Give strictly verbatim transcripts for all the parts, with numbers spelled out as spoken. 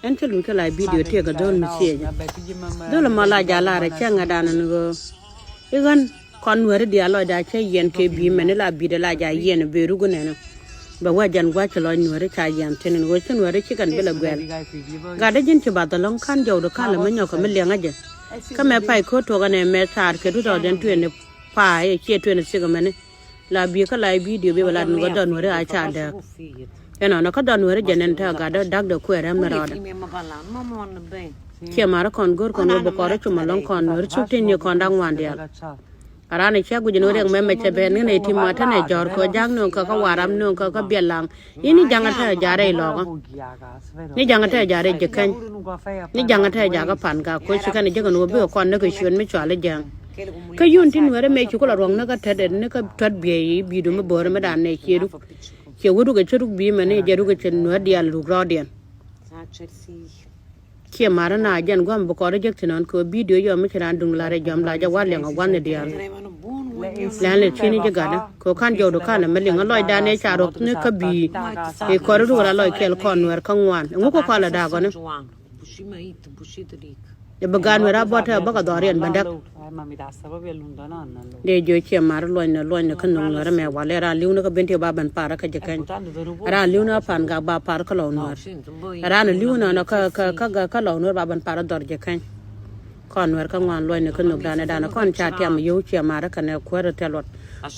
Ɛn cä luc kä la bidio tiɛɛk kɛ dhol mi ciëëc. Dhol ɛmɔ la ja lar ɛ cäŋ ɛ danɔ ni ɣöö i̱ ɣän kɔn nuääri diaal lɔcda cä yiɛn kɛ bi̱i̱ mɛn i̱ la bi̱i̱dɛ la ja yiɛn ɛ ben ruk inɛnɔ. Bɛ wä jɛn gua̱c cɛ lɔc nuääri ca yiɛn thi̱n in ɣöö ci nuääri ci kɛn bi lɛ guɛl. Gatdä ji̱n ci bath ɛlɔ̱ŋ ka̱n jɔwdɛ ka̱n lɛ mi nyɔk kɛ mi liɛŋä jɛ. Kä mɛ pay ko̱ tuɔk ɛn ɛ mɛ taar kɛ two thousand twenty five ɛ ciɛ twenty six ɛmɛni. La bi̱i̱ kä la bidio bi bɛ lat ni kä dhɔn weri a ca dääk. Ɛnɔnɔ kä dhɔn weri jɛ nɛn te a gatdä da̱kdɛ kuɛɛrɛ mi rɔɔdɛ. Ciɛ marä kɔn go̱r kɔn wä bɛ kɔn rɔ cum ɛlɔ̱ŋ kɔn nueri thuk tin ni kɔn da̱ŋ wan diaal. A raan ɛ cä guic ni wä riɛk mɛmɛ cɛ bɛn ni nɛ ti ma te nɛ jɔ̱ɔ̱r kɛ ja̱a̱k ni kä kä waram ni kä kä biɛl laŋ. I̱ ni ja̱ŋä te a ja̱a̱rɛ ilɔkä. Ni ja̱ŋä te a ja̱a̱rɛ ji̱ käny. Ni ja̱ŋä te a ja̱a̱kä pan gak koci kɛn a ji̱ kɛn wä bikɛ kɔn ni kɛ ciöt mi cual i̱ ja̱a̱ŋ. Kä yun ti nuɛrɛ mɛ ci kulɛ ruɔ̱ŋ ni kä tet ni kä tuät biey i̱ bi̱i̱du mi bo̱o̱rɛ mi dan nɛ ciëdu. Ciɛ wä rukɛ cä ruk bi̱i̱ mɛn ni jɛ rukɛ cɛ nuɛr diaal ruk rɔɔdiɛn. Ciɛ marä na jɛn gua̱m bi kɔrä jek ti nɔn kɛ bidio yɔm mi ci raan duŋ larɛ jɔm la jɛ wa liɛŋ a gua̱n ni diaal. Lɛn lɛ cini ji̱ gatdä kɛ kan jɔwdu kan ɛmɛ liŋ a lɔcdan ɛ ca ruɔk ni kä bi̱i̱. I̱ kɔrä ruk ra lɔc kɛl kɔn nuɛr kä ŋuan ɛŋu kä kɔalɛ da̱a̱ gɔni. Ɛ bi gaat nuɛr a bɔt ɛ bäkɛ dhɔriɛn bändäk. Dee jiö ciɛ mar luɔcnɛ luɔcnɛ kä nhök nuɛr ɛmɛ walɛ raan li̱w ni kä ben ti ba ben par kä ji̱ kɛny. Raan li̱w ni a pan gak ba par kä lɔw nuɛr. Raan li̱w ni ɔnɔ kä kä kä kä lɔw nuɛr ba ben par dhɔr ji̱ kɛny. Kɔn nuɛr kä ŋuan luɔcnɛ kä nhök danɛ danɛ kɔn ca tiam yio̱w ciɛ mar kɛnɛ kuäär thil luɔt.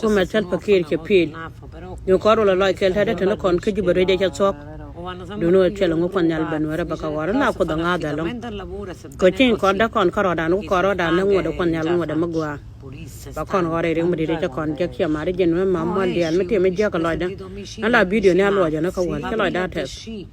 Kumɛ thil pakiir cɛ pi̱i̱l. Ni kɔn rol a lɔc kɛl tätdä teni kɔn kä ji̱ bɛ ruec ɛ cɛ thuɔ̱k. Duni wä thil ŋu kuɔn nhial ben wärä bä kä ɣɔr na kuoth a ŋa̱th ɛlɔ̱ŋ. Kɛ ciny kɔn däk kɔn kä rɔɔdan wä kɔn rɔɔdan ni ŋuɔ̱t ɛ kuɔn nhial ŋuɔ̱t ɛ mi gua̱a̱. Bä kɔn ɣɔr ɛ rik mi di̱t ɛ cɛ kɔn jek ciɛ mar ji̱n mi mam mual diaal mi tiɛ mi jiäk ɛ lɔcdä. Ni la bidio ni a luɔcɛ ni kä wäl ci lɔcda tɛth.